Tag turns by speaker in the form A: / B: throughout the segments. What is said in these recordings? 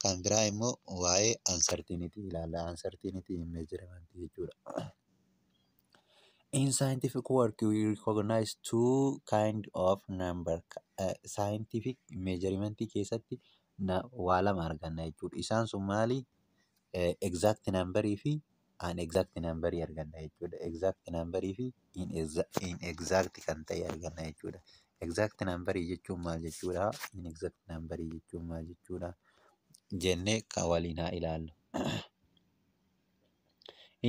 A: Kan biraa immoo waa'ee uncertainty ilaalla. Uncertainty in measurement jechuudha. In scientific work, we recognize two kind of number. Scientific measurement keessatti waa lama arganna jechuudha. Isaan sun maali? Exact numberii fi unexact numberii arganna jechuudha. Exact numberii fi inexact kan ta'e arganna jechuudha. Exact numberii jechuun maal jechuudha? Inexact numberii jechuun maal jechuudha? Jennee kan waliin haa ilaallu.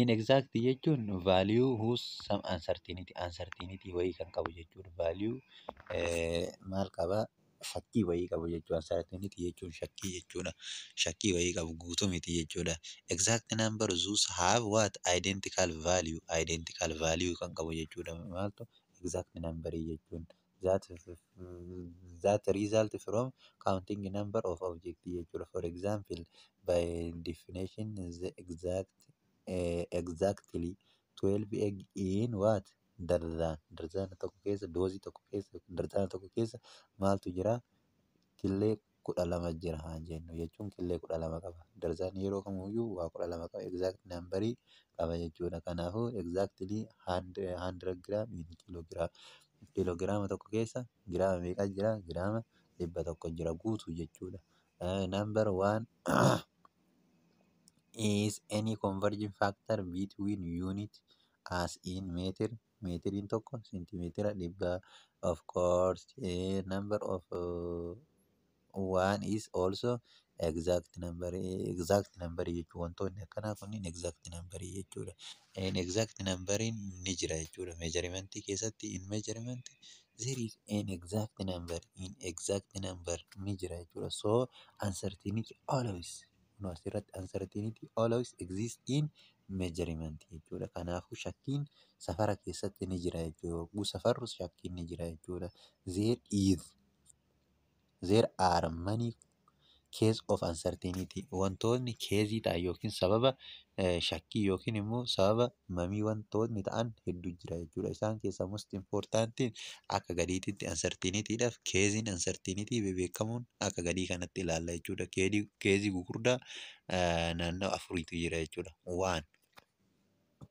A: Inexact jechuun value whose some uncertainty wayii kan qabu jechuudha. Value maal qabaa? Shakkii wayii qabu jechuudha. Uncertainty jechuun shakkii jechuudha. Shakkii wayii qabu, guutuu miti jechuudha. Exact number those have what? Identical value. Identical value kan qabu jechuudha. Maaltu exact number jechuun? That result from counting number of object jechuudha. For example, by definition, the exactly 12 egg in what? Dozen. Darzana tokko keessa, doozii tokko keessa, darzana tokko keessa maaltu jira? Killee 12 jira haa jennu, jechuun killee 12 qaba. Darzaan yeroo kamiyyuu waa 12 qaba. Exact numberii qaba jechuudha. Kanaafuu exactly 100 gram in kilogram. Kiiloogiraama tokko keessa giraama meeqa jira? Giraama 100 jira guutuu jechuudha. Number one is any conversion factor between unit as in meter, meetiriin tokko seentimeetira 100. Of course, number of one is also exact number. Exact number jechuun wantoonni akkanaa kunniin exact number jechuudha. Exact numberiin ni jira jechuudha. Measurement keessatti, in measurement there is an exact number, in exact number ni jira jechuudha. So uncertainty always, kun asirratti uncertainty always exist in measurement jechuudha. Kanaafuu shakkiin safara keessatti ni jira jechuudha. Yogguu safarru shakkiin ni jira jechuudha. There are many case of uncertainty. Wantoonni caseii ta'an yookiin sababa shakkii yookiin immoo sababa mamii wantoonni ta'an hedduu jira jechuudha. Isaan keessaa most important akka gadiititti uncertaintyidhaaf caseiin uncertainty bebeekamuun akka gadii kanatti ilaalla jechuudha. Caseii gurguddaa naannoo afuriitu jira jechuudha. One,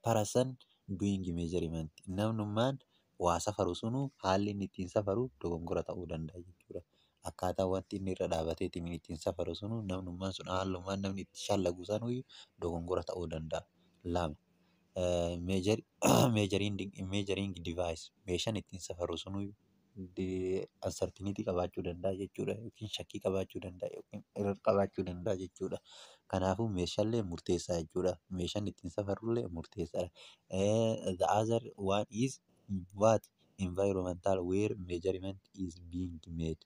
A: person doing measurement, namnummaan waa safaru sunuu haalli inni ittiin safaru dogongora ta'uu danda'a jechuudha. Akkaataa wanti inni irra dhaabatee ittiin safaru sunuu, namnummaan sun, haalummaan namni itti shallagu sanuyyuu dogongora ta'uu danda'a. Lama, measuring device, meeshaan ittiin safaru sunuyyuu uncertainty qabaachuu danda'a jechuudha, yookiin shakkii qabaachuu danda'a yookiin error qabaachuu danda'a jechuudha. Kanaafuu meeshaalee murteessaa jechuudha. Meeshaan ittiin safarrullee murteessaadha. The other one is what? Environmental where measurement is being made.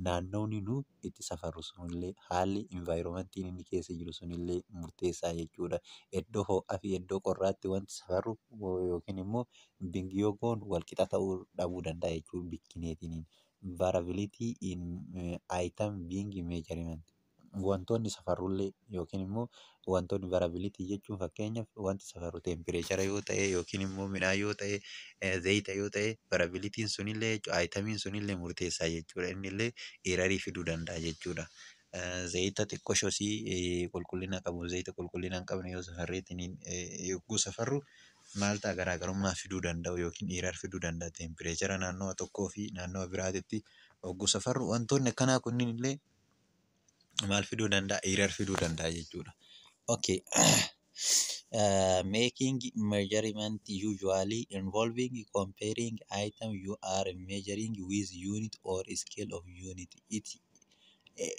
A: Naannoonni nu itti safarru sunillee, haalli environmentiin inni keessa jiru sunillee murteessaa jechuudha. Iddoo ho'aa fi iddoo qorraatti wanti safarru yookiin immoo bingiyoo goonu walqixa ta'uu dhabuu danda'a jechuudha bikkineetiin. Variability in item being measurement. Wantoonni safarrullee yookiin immoo wantoonni variability jechuun, fakkeenyaaf, wanti safarru temperature yoo ta'e yookiin immoo midhaan yoo ta'e, zayita yoo ta'e, variabilityn sunillee, itemiin sunillee murteessaa jechuudha. Innillee errorii fiduu danda'a jechuudha. Zayita xiqqoo shosii qulqullina qabu, zayita qulqullina hin qabne yoo safarreetiin yogguu safarru maal ta'a? Garaagarummaa fiduu danda'u yookiin error fiduu danda'a. Temperature naannawa tokkoo fi naannawa biraatitti yogguu safarru wantoonni akkanaa kunniin illee maal fiduu danda'a? Error fiduu danda'a jechuudha. Okay. Making measurement usually involving comparing item you are measuring with unit or scale of unit. It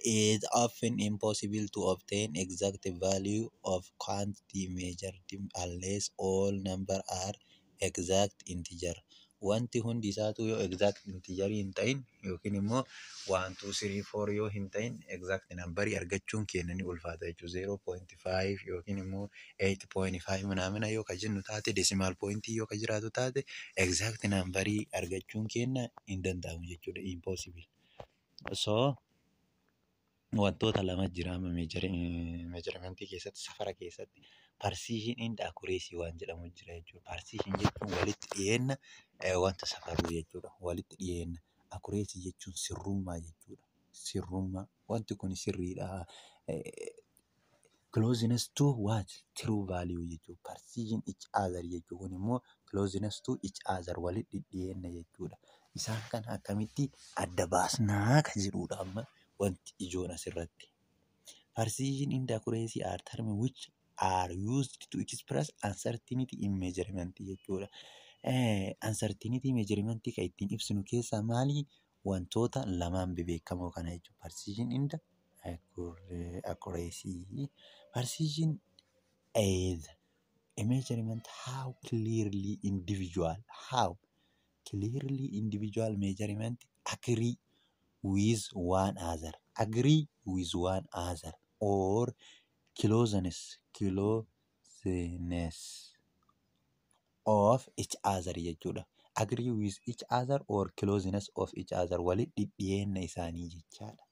A: is often impossible to obtain exact value of quantity measured unless all number are exact integer. Wanti hundi isaatu yoo exact integer hin ta'in yookiin immoo 1, 2, 3, 4 yoo hin ta'in, exact number argachuun keenya ni ulfaata jechuudha. 0.5 yookiin immoo 8.5 manaamina yoo ka jennu taate, decimal point yoo ka jiraatu taate, exact number argachuun keenya hin danda'amu jechuudha. Impossible. So wantoota lama jira amma measurementii keessatti, safara keessatti, precision and accuracy waan jedhamu jira jechuudha. Precision jechuun walitti dhiyeenna wanta safaruu jechuudha. Walitti dhiyeenna. Accuracy jechuun sirrummaa jechuudha. Sirrummaa wanti kun sirriidha. Closeness to what? True value jechuudha. Precision each other jechuun kun immoo closeness to each other, walitti dhiyeenya jechuudha. Isaan kana akkamitti adda baasnaa kan jedhudha amma wanti ijoon asirratti. Precision and accuracy are terms which are used to express uncertainty in measurement jechuudha. Uncertainty measurement kan ittiin ibsinu keessaa maali? Wantoota lamaan bebeekamoo kana jechuudha. Precision and accuracy. Precision is a measurement how clearly individual measurement agree with one other, agree with one other or closeness of each other jechuudha. Agree with each other or closeness of each other, walitti dhiyeenya isaanii jechaadha.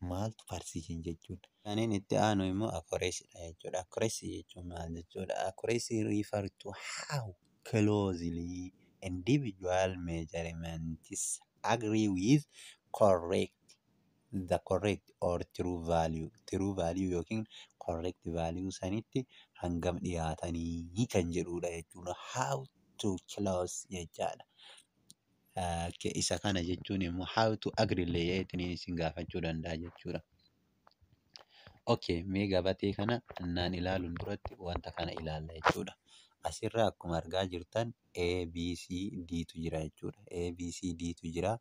A: Maaltu precision jechuun? Kanneen itti aanu immoo accuracy dha jechuudha. Accuracy jechuun maal jechuudha? Accuracy refer to how closely individual measurements agree with correct the correct or true value. True value yookiin correct value sanitti hangam dhiyaatanii kan jedhudha jechuudha. How to close jechaadha. Isa kana jechuun immoo how to agree illee jedheetiin isin gaafachuu danda'a jechuudha. Okay, mee gabatee kana naan ilaaluun duratti wanta kana ilaalla jechuudha. Asirraa akkuma argaa jirtan A, B, C, D tu jira jechuudha. A, B, C, D tu jira.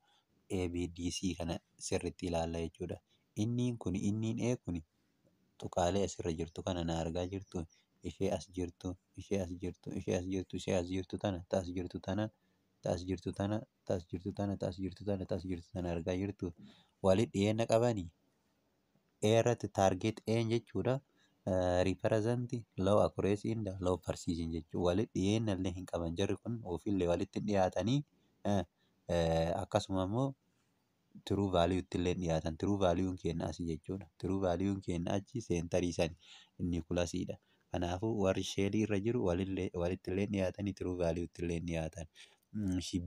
A: A, B, D, C kana sirriitti ilaalla jechuudha. Inniin kun, inniin A kun, tuqaalee asirra jirtu kana na argaa jirtu, ishee as jirtu, ishee as jirtu, ishee as jirtu, ishee as jirtu tana, ta as jirtu tana, ta as jirtu tana, ta as jirtu tana, ta as jirtu tana, ta as jirtu tana argaa jirtu. Walitti dhiyeenya qabanii? A irratti target A jechuudha. Represent low accuracy and low precision jechuudha. Walitti dhiyeenya illee hin qaban jarri kun, ofiillee walitti hin dhiyaatanii, akkasuma immoo true value tti illee dhiyaatan. True value keenya asii jechuudha. True value keenya achi centerii sani nucleusiidha. Kanaafuu warri shellii irra jiru walitti illee dhiyaatanii, true value tti illee dhiyaatan.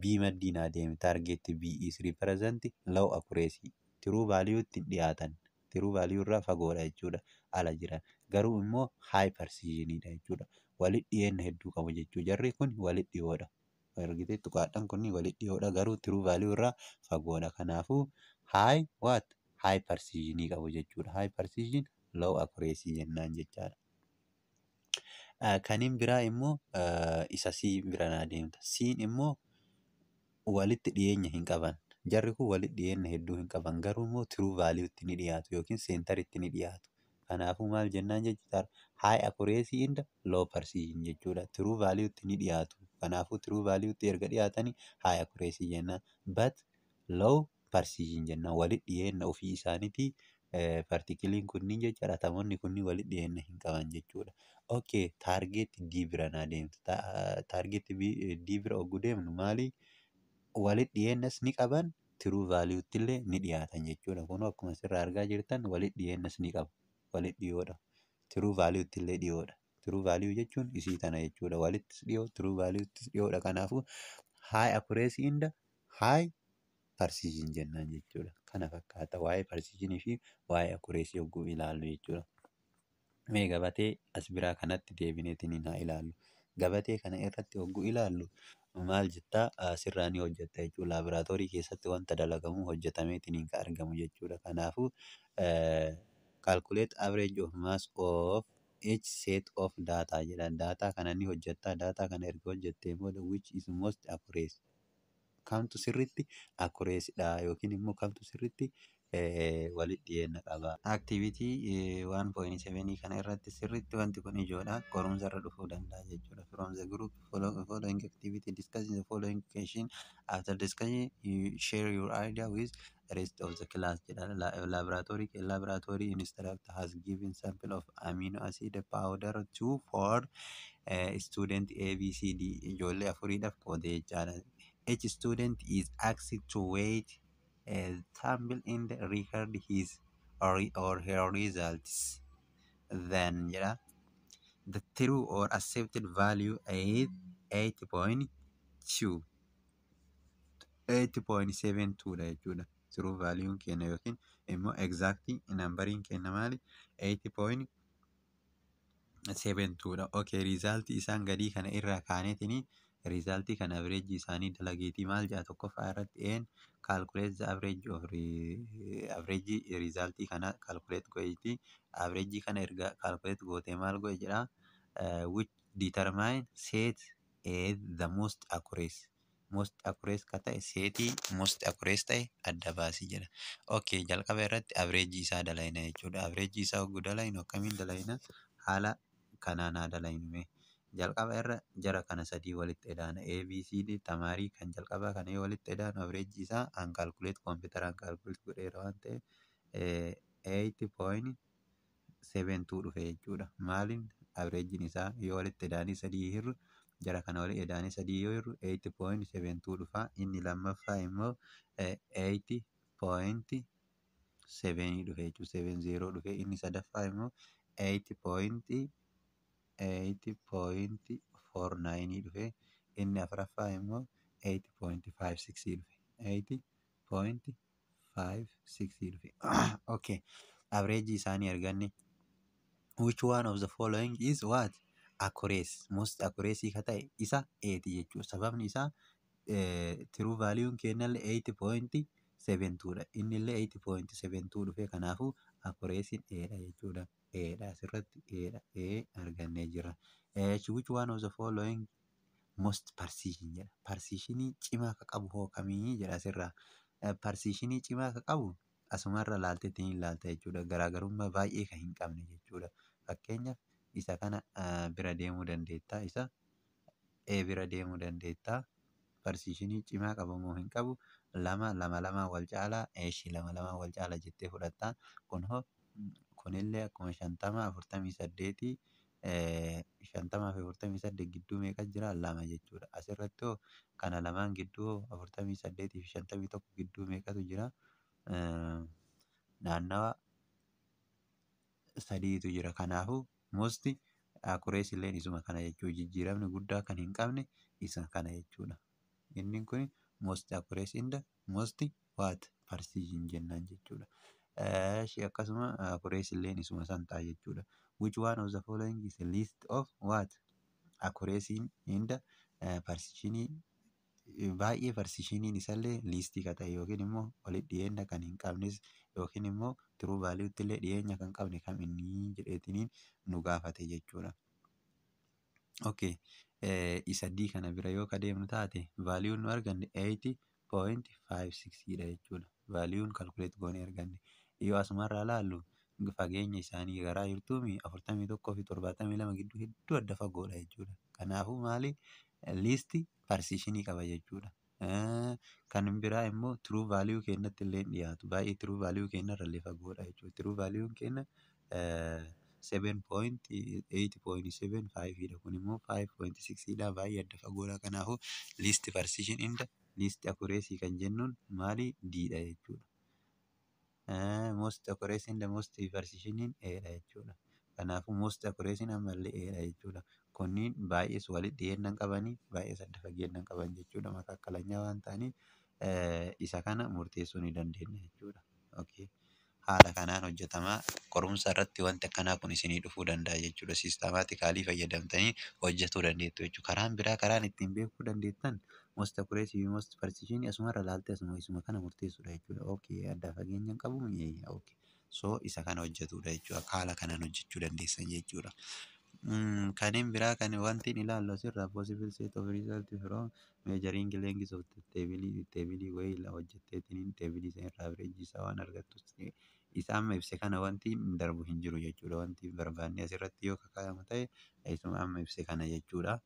A: B maddiin adeeme, target B is represent low accuracy. True value tti dhiyaatan. True value irraa fagoodha jechuudha. Ala jiran. Garuu immoo high precision dha jechuudha. Walitti dhiyeenya hedduu qabu jechuudha. Jarri kun walitti dhiyoodha. Argitee, tuqaadhaan kun walitti dhiyoodha, garuu true value irraa fagoodha. Kanaafuu high what? High precision qabu jechuudha. High precision, low accuracy jennaan jechaadha. Kaniin biraa immoo isa C bira naa deemta. C'n immoo walitti dhiyeenya hin qaban. Jarri kun walitti dhiyeenya hedduu hin qaban, garuu immoo true value tti ni dhiyaatu yookiin centeritti ni dhiyaatu. Kanaafuu maal jennaan jechuudha? High accuracy and low precision jechuudha. True value tti ni dhiyaatu. Kanaafuu true value tti erga dhiyaatanii high accuracy jennaan. But low precision jennaan. Walitti dhiyeenya ofii isaaniitii particleiin kunniin jechaadha. Atomoonni kunniin walitti dhiyeenya hin qaban jechuudha. Okay, target D bira naa deemtu. Target D bira yogguu deemnu maali? Walitti dhiyeenyas ni qaban, true value tti illee ni dhiyaatan jechuudha. Kunoo akkuma asirraa argaa jirtan walitti dhiyeenyas ni qabu. Walitti dhiyoodha. True value tti illee dhiyoodha. True value jechuun isii tana jechuudha. Walittis dhiyoo, true value ttis dhiyoodha. Kanaafuu high accuracy and high precision jennaan jechuudha. Kana fakkaata waa'ee precision fi waa'ee accuracy yogguu ilaallu jechuudha. Mee gabatee as biraa kanatti deebineetiin haa ilaallu. Gabatee kana irratti yogguu ilaallu maal jettaa? Asirraa ni hojjetta jechuudha. Laaboraatoorii keessatti wanta dalagamu hojjetameetiin kan argamu jechuudha. Kanaafuu calculate average of mass of each set of data jedha. Daataa kana ni hojjetta. Daataa kana erga hojjettee booda which is most accurate? Kamtu sirriitti accuracy dha yookiin immoo kamtu sirriitti walitti dhiyeenya qaba? Activity 1.7 kana irratti sirriitti wanti kun ijoodha. Qorumsa irra dhufuu danda'a jechuudha. From the group following activity, discussing the following question. After discussion, you share your idea with the rest of the class jedha. Laboratory instructor has given sample of amino acid powder to four student A, B, C, D, ijoollee afuriidhaaf qoode jechaadha. Each student is asked to weigh a sample and record his or her results. Then jedha, the true or accepted value is 8.2, 8.72 dha jechuudha. True value keenya yookiin Immoo exact numberiin kenna maali? 8.72 dha. Okay, result isaan gadii kana irraa kaaneetini result kana average isaanii dalageetii maal jedha? Tokkoffaa irratti een calculate the average of average result kana calculate godheeti. Average kana erga calculate gootee maal godhe jedha? Which determine set is the most accurate, most accurate ka ta'e, setii most accurate ta'e adda baasii jedha. Okay, jalqaba irratti average isaa dalayna jechuudha. Average isaa hogguu dalaynu akkamiin dalayna? Haala kanaan haa dalaynu mee. Jalqaba irra jara kana sadii walitti edaana. A, B, C, D tamaarii kan jalqabaa kana yoo walitti edaanu average isaa an calculate kompiitaraan calculate godheera waan ta'eef 8.72 dhufe jechuudha. Maaliin averageiin isaa yoo walitti edaanii sadii hirru, jara kana walitti edaanii sadii yoo hirru 8.72 dhufa. Inni lammaffaa immoo 8.7 dhufe jechuudha. 70 dhufe. Inni sadaffaa immoo 8.8.49 dhufe. Inni afuraffaa immoo 8.56 dhufe. 8.56 dhufe. Okay. Average isaanii arganne. Which one of the following is what? Accuracy. Most accuracy ka ta'e isa 8 jechuudha. Sababni isaa true value kennallee 8.72 dha. Inni illee 8.72 dhufe, kanaafuu accuracy A dha jechuudha. A dha, asirratti A dha. A argannee jira. Which one of the following most precision jedha. Precisionii cimaa ka qabu hoo kamii jedha asirraa. Precisionii cimaa ka qabu asumarra laalteetiin ilaalta jechuudha. Garaagarummaa baay'ee kan hin qabne jechuudha. Fakkeenyaaf isa kana bira deemuu dandeetta. Isa A bira deemuu dandeetta. Precisionii cimaa qaba moo hin qabu? Lama lama lama wal caalaa, eeshi, lama lama wal caala jettee fudhatta. Kun hoo, kunillee akkuma 50 48, 50 fi 48 gidduu meeqa jira? Lama jechuudha. Asirratti hoo, kana lamaan gidduu hoo, 48 fi 51 gidduu meeqatu jira? Naannawa sadiitu jira. Kanaafuu most accuracy illeen isuma kana jechuudha. Jijjiiramni guddaa kan hin qabne isa kana jechuudha. Inni kun most accuracy and most what precision jennaan jechuudha. Akkasuma accuracy illeen isuma san ta'a jechuudha. Which one of the following is a list of what accuracy and precision? Baay'ee precisioniin isallee leastii ka ta'e yookiin immoo walitti dhiyeenya kan hin qabnes yookiin immoo true valuetti illee dhiyeenya kan qabne kam inni jedheetiniin nu gaafate jechuudha. Okay. Isa D kana bira yoo ka deemnu taate valueun nu arganne 8.56 dha jechuudha. Valueun calculate goonee arganne. Yoo asumarraa ilaallu fageenya isaanii garaa jirtuumi, 41 fi 72 gidduu hedduu adda fagoodha jechuudha. Kanaafuu maali, least precisionii qaba jechuudha. Kan biraa immoo true value keenyatti illee hin dhiyaatu. Baay'ee true value keenyarra illee fagoodha jechuudha. True value keenya 7.8.75 dha. Kun immoo 5.6 dha. Baay'ee adda fagoodha. Kanaafuu least precision and least accuracy kan jennuun maali? D dha jechuudha. Most accuracy and most precision A dha jechuudha. Kanaafuu most accuracy ammallee A dha jechuudha. Kunniin baay'ees walitti dhiyeenya hin qabanii, baay'ees adda fageenya hin qaban jechuudha. Makakkalanyaa waan ta'aniif isa kana murteessuu ni dandeenya jechuudha. Okay. Haala kanaan hojjetamaa. Qorumsa irratti wanti akkanaa kun isinii dhufuu danda'a jechuudha. Systematically fayyadamtanii hojjetuu dandeettu jechuudha. Karaan biraa karaan ittiin beekuu dandeettan most accuracy fi most precision asumarra ilaaltee asuma isuma kana murteessuudha jechuudha. Okay, adda fageenya hin qabu, okay. So isa kana hojjetudha jechuudha. Haala kanaan hojjechuu dandeessan jechuudha. Kanneen biraa kan wanti ilaallu asirraa possible set of result from measuring length of the table, table wayii hojjetteetiin table sana irraa average isaa waan argattu isa amma ibse kana wanti darbu hin jiru jechuudha. Wanti barbaanne asirratti yoo kakaa'amu ta'e isuma amma ibse kana jechuudha.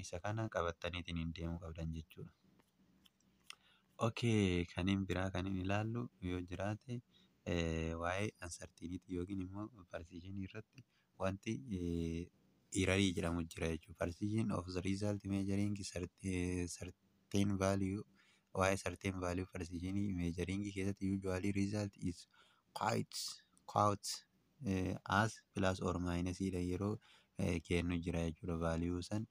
A: Isa kana qabattaniitiin hin deemuu qabdan jechuudha. Okay, kanneen biraa kan inni ilaallu yoo jiraate waa'ee uncertainty yookiin immoo precision irratti wanti errorii jedhamu jira jechuudha. Precision of the result measuring certain value, waa'ee certain value precision measuring keessatti usually result is quite as plus or minus dha yeroo kennu jira jechuudha. Value san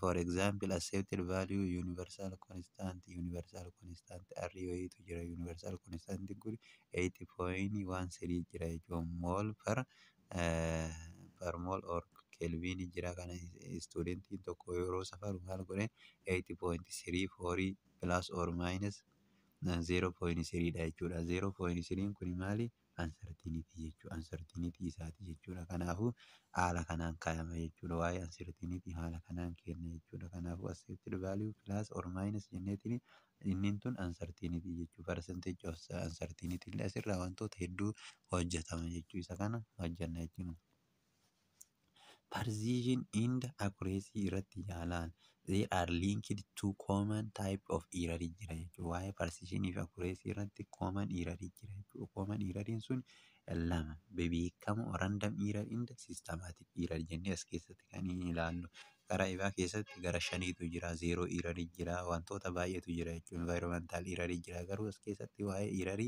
A: For example, accepted value universal constant, universal constant R wayiitu jira. Universal constant kun 8.13 jira jechuudha. Mole per mole or kelvin jira. Kana studentiin tokko yeroo safaru maal godhe? 8.34 plus or minus 0.3 dha jechuudha. 0.3 kun maali? Uncertainty jechuudha. Uncertainty isaati jechuudha. Kanaafuu haala kanaan kaayama jechuudha. Waa'ee uncertainty haala kanaan kenna jechuudha. Kanaafuu accepted value plus or minus jenneetiin inni tun uncertainty jechuudha. Percentage of uncertainty illee asirraa wantoota hedduu hojjetama jechuu, isa kana hojjenna jechuudha. Precision and accuracy irratti yaalaan they are linked to common type of error jira jechuudha. Waa'ee precision fi accuracy irratti common error jira jechuudha. Common error sun lama bebeekamoo, random error and systematic error jennee as keessatti kan ilaallu. Karaa ibaa keessatti gara shaniitu jira. Zero error jira. Wantoota baay'eetu jira jechuudha. Environmental error jira. Garuu as keessatti waa'ee error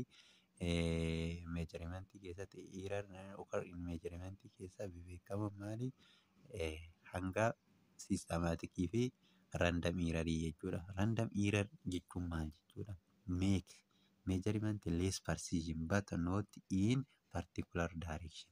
A: measurement keessatti, error occur in measurement keessaa bebeekamoon maali? Hanga systematic fi random error jechuudha. Random error jechuun maal jechuudha? Make measurement less precision but not in particular direction.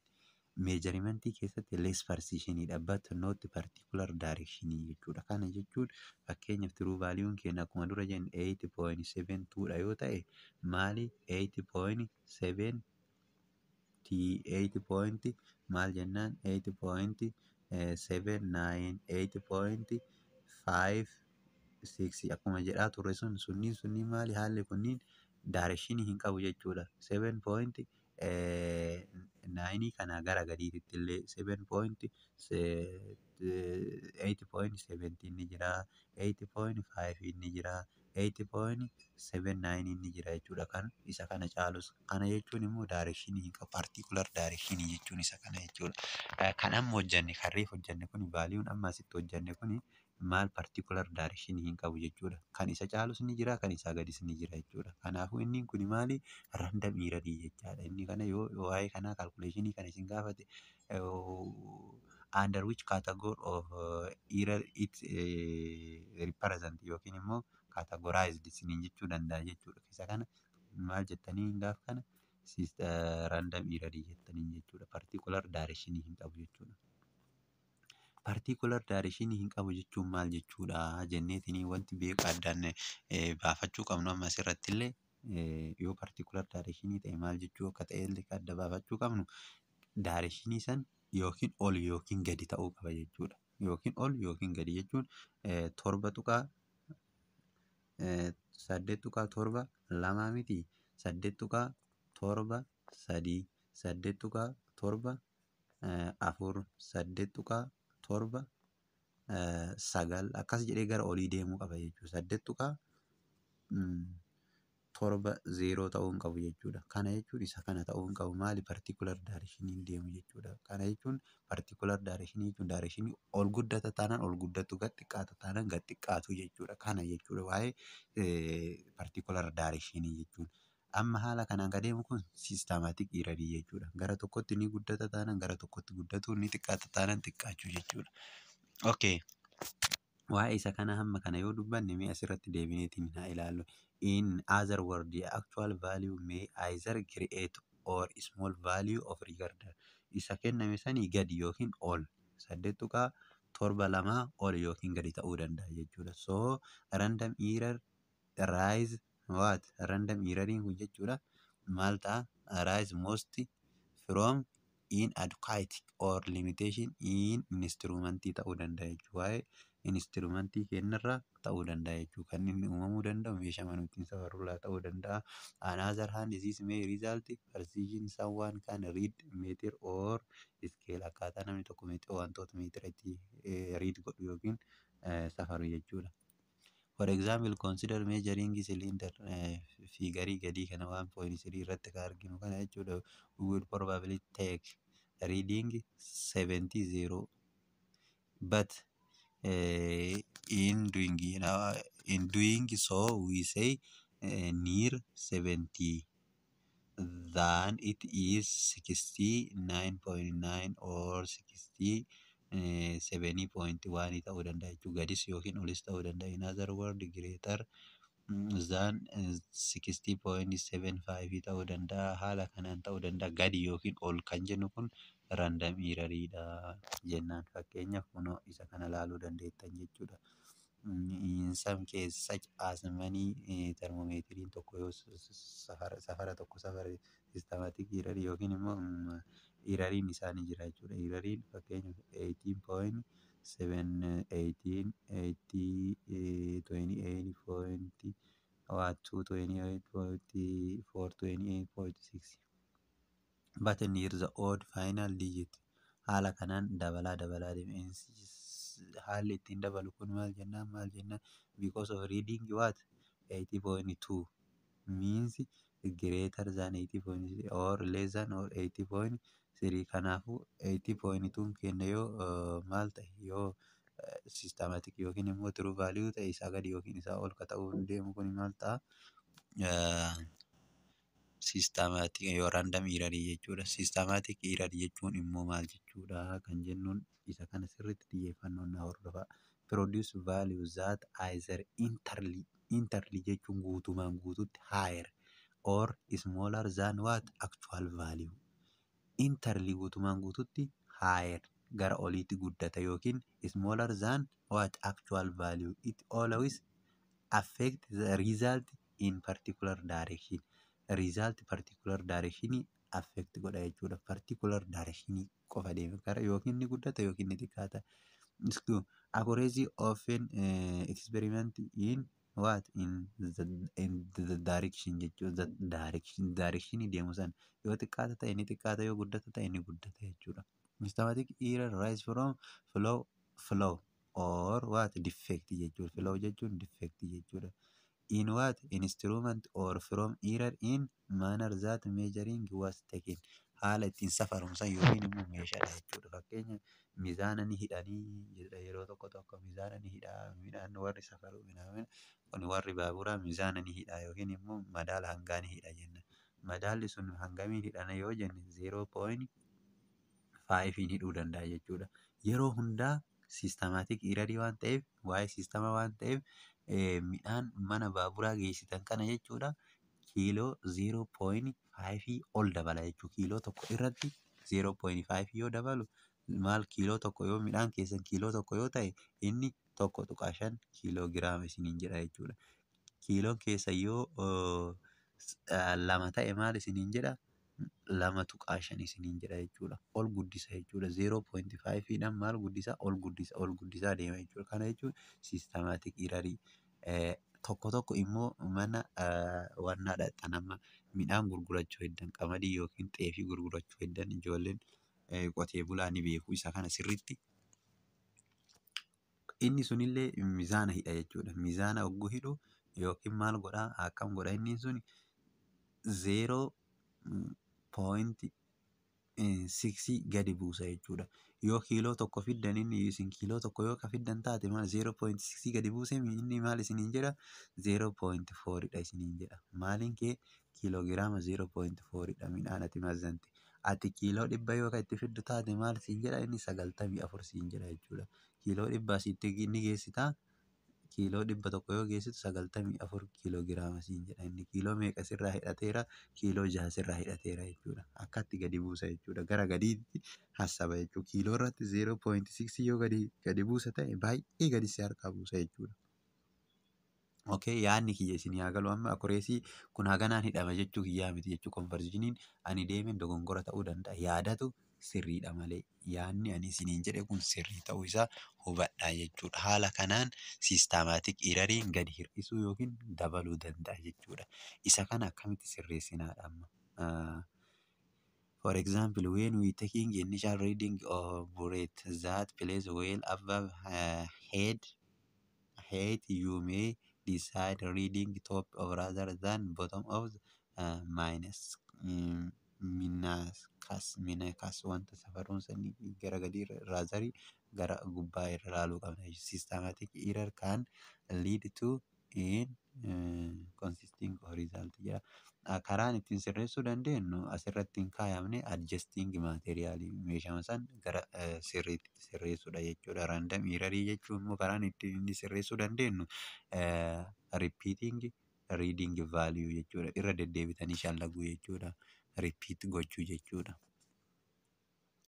A: Measurement keessatti less precision dha but not particular direction jechuudha. Kana jechuun fakkeenyaaf true value keenya akkuma dura jenne 8.72 dha yoo ta'e, maali, 8.7 8 point maal jennaan, 8.79, 8.56 akkuma jedhaa turre sun, sunniin sunniin maali, haalli kunniin direction hin qabu jechuudha. 7.9 kana gara gadiitti illee 7.8.17 ni jira, 8.5 ni jira, 8.79 ni jira jechuudha. Kan isa kana caalus kana jechuun immoo direction hin qabu. Particular direction jechuun isa kana jechuudha. Kan amma hojjenne, kan reef hojjenne kun, valueun amma asitti hojjenne kun maal, particular direction hin qabu jechuudha. Kan isa caalus ni jira, kan isaa gadis ni jira jechuudha. Kanaafuu inni kun maali? Random error jechaadha. Inni kana yoo waa'ee kanaa calculation kana isin gaafate, under which category of error it represent yookiin immoo categorized isiniin jechuu danda'a jechuudha. Isa kana maal jettanii gaaf kana random error jettanii jechuudha. Particular direction hin qabu jechuudha. Particular direction hin qabu jechuun maal jechuudha jenneetiin wanti beeku addaan baafachuu qabnu amma asirratti illee, yoo particular direction ta'e maal jechuu akka ta'e illee adda baafachuu qabnu, direction san yookiin ol yookiin gadi ta'uu qaba jechuudha. Yookiin ol yookiin gadi jechuun torba tuqaa 8.72 miti, 8.73, 8.74, 8.79 akkas jedhee gara olii deemuu qaba jechuudha. 8.70 ta'uu hin qabu jechuudha. Kana jechuun isa kana ta'uu hin qabu. Maali, particular direction deemu jechuudha. Kana jechuun particular direction jechuun direction ol guddata taanaan ol guddatu, gad xiqqaata taanaan gad xiqqaatu jechuudha. Kana jechuudha waa'ee particular direction jechuun. Amma haala kanaan kan deemu kun systematic error jechuudha. Gara tokkotti ni guddata taanaan gara tokkotti guddatu, ni xiqqaata taanaan xiqqaachuu jechuudha. Okay. Waa'ee isa kana hamma kana yoo dubbanne, mee asirratti deebineetiin haa ilaallu. In other words, the actual value may either great or small value of regard. Isa kenname sanii gadi yookiin ol, 8.72 ol yookiin gadi ta'uu danda'a jechuudha. So random error rise what? Random erroriin kun jechuudha maal ta'a? Arise most from inadequate or limitation in instrument ta'uu danda'a jechuudha. Waa'ee instrumentii keenyarraa ta'uu danda'a jechuudha. Kan inni uumamuu danda'u meeshaa nuti ittiin safarrurraa ta'uu danda'a. Another hand, this may result precision someone can read meter or scale, akkaataa namni tokko wantoota meetira itti read godhu yookiin safaru jechuudha. For example, consider measuring cylinder figure gadii kana 1.3 irratti kan arginu kana jechuudha. We will probably take reading 70 but in doing so we say near 70 than it is 69.9 or 69. 7.1 ta'uu danda'a jechuudha. Gadis yookiin olis ta'uu danda'a. In other word, greater than 60.75 ta'uu danda'a. Haala kanaan ta'uu danda'a. Gadi yookiin ol kan jennu kun random erroriidha jennaan. Fakkeenyaaf, kunoo isa kana ilaaluu dandeettan jechuudha. In some case, such as many thermometeriin tokko yoo safara tokko safare, systematic error yookiin immoo erroriin isaa ni jira jechuudha. Erroriin fakkeenyaaf 18.7, 18, 80, 28 point 2, 28.4, 28.6, but near the odd final digit. Haala kanaan dabalaa dabalaa deema. Haalli ittiin dabalu kun maal jennaan? Because of reading what 80.2 means greater than 80.3 or less than or 80.3. Kanaafuu 80.2 kenna yoo maal ta'e, yoo systematic yookiin immoo true value ta'e, isaa gadi yookiin isaa ol ka ta'uu deemu kun maal ta'a? Systematic yoo random error jechuudha. Systematic error jechuun immoo maal jechuudha kan jennuun, isa kana sirriitti xiyyeeffannoon na hordofaa. Produce value that either entirely jechuun guutumaan guututti higher or smaller than what actual value. Entirely guutumaan guututti higher, gara oliitti guddata, yookiin smaller than what actual value. It always affect the result in particular direction. Result particular direction affect godha jechuudha. Particular direction qofa deema gara, yookiin ni guddata yookiin ni xiqqaata. Accuracy often experiment in what in the direction jechuudha. The direction deemu san yoo xiqqaata ta'e ni xiqqaata, yoo guddata ta'e ni guddata jechuudha. Systematic error rise from flaw or what defect jechuudha. Flaw jechuun defect jechuudha. In what instrument or from error in manner that measuring was taken. Haala ittiin safaramu san yookiin immoo meeshaadha jechuudha. Fakkeenya, mizaana ni hidhanii yeroo tokko tokko mizaana ni hidhaa midhaan warri safaru kun, warri baaburaa mizaana ni hidha yookiin immoo madaala hangaa ni hidha jenna. Madaalli sun hangamiin hidhana yoo jenne, 0.5 hidhuu danda'a jechuudha. Yeroo hundaa systematic errorii waan ta'eef, waa'ee siistama waan ta'eef, midhaan mana baaburaa geessitan kana jechuudha, kiiloo 0.5 ol dabala jechuudha. Kiiloo tokko irratti 0.5 yoo dabalu maal, kiiloo tokko yoo midhaan keessan kiiloo tokko yoo ta'e, inni 1.5 kiiloo giraama isiniin jedha jechuudha. Kiiloon keessan yoo lama ta'e maal isiniin jedha? 2.5 isiniin jedha jechuudha. Ol guddisa jechuudha. 0.5 dhaan maal guddisa? Ol guddisa, ol guddisaa deema jechuudha. Kana jechuun systematic errorii. Tokko tokko immoo mana wannaa dhaqxan, amma midhaan gurgurachuu heddan, qamadii yookiin xaafii gurgurachuu heddan, ijoolleen qotee bulaa ni beeku isa kana sirriitti. Inni sunillee mizaana hidha jechuudha. Mizaana hogguu hidhu yookiin maal godhaa, akkam godha, inni sun 0.6 gadi buusa jechuudha. Yoo kiiloo tokko fiddan, inni isin kiiloo tokko yoo ka fiddan taate, maal, 0.6 gadi buuse, inni maal isiniin jedha? 0.4 dha isiniin jedha. Maaliin kee kiiloo giraama 0.4 dha midhaan ati mazzante. Ati kiiloo 100 yoo ka itti fiddu taate, maal siin jedha? Inni 94 siin jedha jechuudha. Kiiloo 100 asitti ni geessitaa, kiiloo 100 yoo geessitu 94 kiiloo giraama siin jedha. Inni kiiloo meeqa sirraa hidhateera? Kiiloo 6 sirraa hidhateera jechuudha. Akkatti gadi buusa jechuudha. Gara gadiitti hassaba jechuudha. Kiiloo irratti 0.6 yoo gadi buusa ta'e, baay'ee gadi si harkaa buusa jechuudha. Okay, yaadni kiyya isin haa galu. Amma accuracy kun haganaan hidhama jechuu kiyyaa miti jechuu. Conversioniin ani deemeen dogongora ta'uu danda'a. Yaadatu sirriidha malee yaadni ani isiniin jedhe kun sirrii ta'uu isaa hubadhaa jechuudha. Haala kanaan systematic erroriin gadi hir'isuu yookiin dabaluu danda'a jechuudha. Isa kana akkamitti sirreessinaadha amma? For example, when we taking initial reading of burette that place well above head height, you may decide reading top of rather than bottom of minus meniscus wanta safaruun sanii gara gadii ratherii gara gubbaa irra ilaaluu qabna. Systematic error can lead to In consisting of result jedha. Karaan ittiin sirreessuu dandeenyu asirratti hin kaayamne, adjusting material, meeshaa san gara sirriitti sirreessuudha jechuudha. Random error jechuun immoo karaan ittiin inni sirreessuu dandeenyu repeating reading value jechuudha. Irra deddeebitanii shallaguu jechuudha. Repeat gochuu jechuudha.